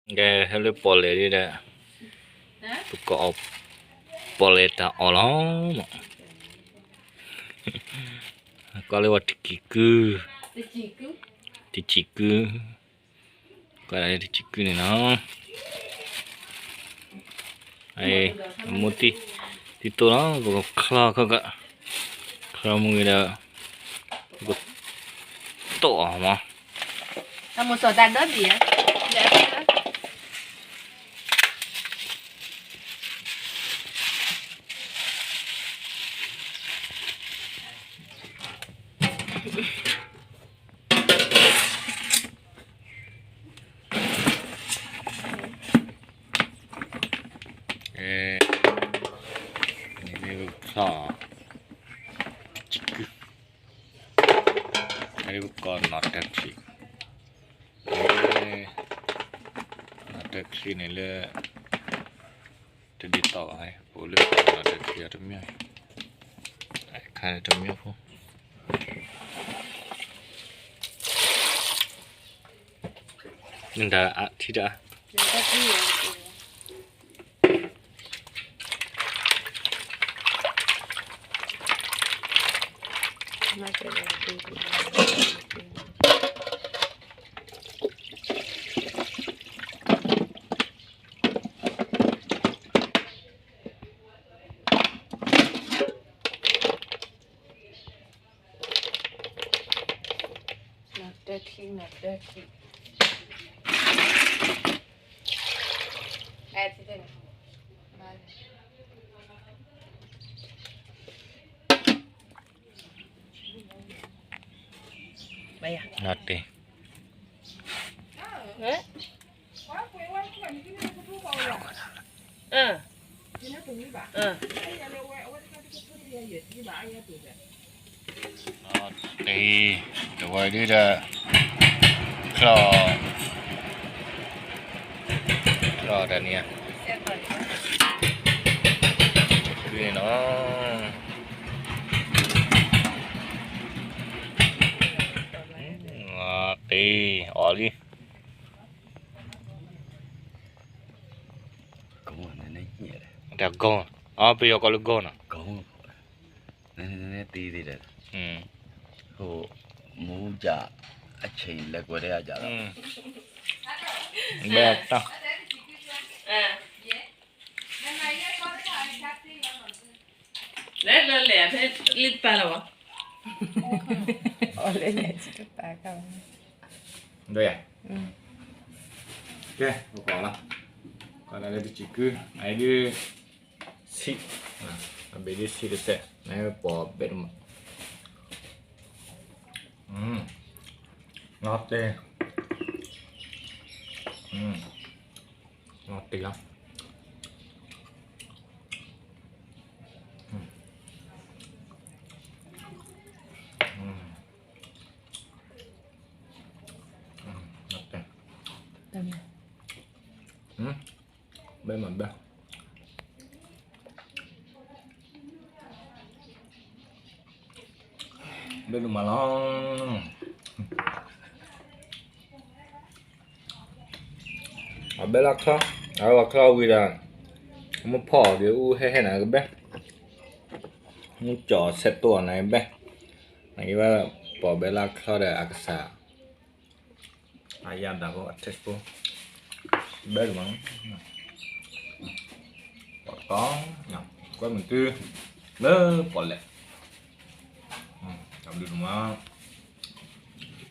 ကဲ ဟဲလၢပီၣ်လဲၣ်ဒ်ဒီး ပကအီၣ်ပီၣ်လဲၣ်တၢ်အီၣ်လီၤမး. ကီလၢဝဲတကံၢ်ကု, တကံၢ်ကု, ကီလၢတကံၢ်ကုန့ၣ်လီၤ. အမိၢ်သံ, သံတိၢ်လီၤ ပကချီခီက, ချီမ့ၢ်ဂ့ၤဒီး ပကတိၢ်အီၤမး. တၢ်မိၣ်စီၤတၢ်ဒီဘ့ၣ်ဧါ. န့ၣ်မ့ၢ်ပကဖျီၣ်အီၤ တကံၢ်ကု, အဒ်ပကီၢ်နီၣ်တၢ်ချံ, နီၣ်တၢ်ချံန့ၣ်လၢ တဒ်သိးဘၣ်, ပအိၣ်လၢနီၣ်တၢ်ချံအီၤတမံၤ, ခါတမံၤဖိ, နဒၣ်အထံတအါ နီၣ်တၢ်ချံ, နီၣ်တၢ်ချံ, နီၣ်တၢ် တဝဲဒ်ဒီး ချီၣ်, ချီၣ်တၢ်န့ၣ်, တ့ၢ်အီၤလံ တၢ်ဂီၢ်, ပယီၤကိးလၢဂီၢ်နီၤ, တ့ၢ်သ့ဒီး, မူကး အဆံးလဲၤကွဲးတၢ်ယၤလီၤ, ဘဲတၢ် လဲၤလၢလဲၤဖဲလံတပၤလီၤဘၣ်, အီၤလဲၤလဲၤတပၤက, ဒ်ယၤ, ကဲ ပကီၢ်လီၤ, ကီၢ်လၢတကံၢ်ကု, အဒုး ဆံး, အဘ့ၣ်ဒုးဆံးတစဲး, နပီၣ်ဘဲတမး, နီၣ်တဲ, နီၣ်တဲလီၤ, နီၣ်တဲ, ဘဲမးဘဲ ဘဲဒိၣ်မးလီၤ, အဘဲလၢချီ, အဝဲချီဝံၤဒီး, မ့ၢ်ဖီၣ်အီၤက့ၤအူဟဲဟဲန့ၣ်ကဘဲ, မ့ၢ်ကၠီၣ်ဆဲးတိၢ်အီၤန့ၣ်ကဘဲ, နကဘဲပီၣ်ဘဲလၢချီဒီးအကစၢ် အယၣ်ဒၣ်ဖိအ taste ဖိ, ဘဲဒိၣ်မး, ပီၣ်တီ, ကွဲမုာ်တုၤ, လၢပီၣ်လဲၣ်, တၢ်ဘျုးဒိၣ်မး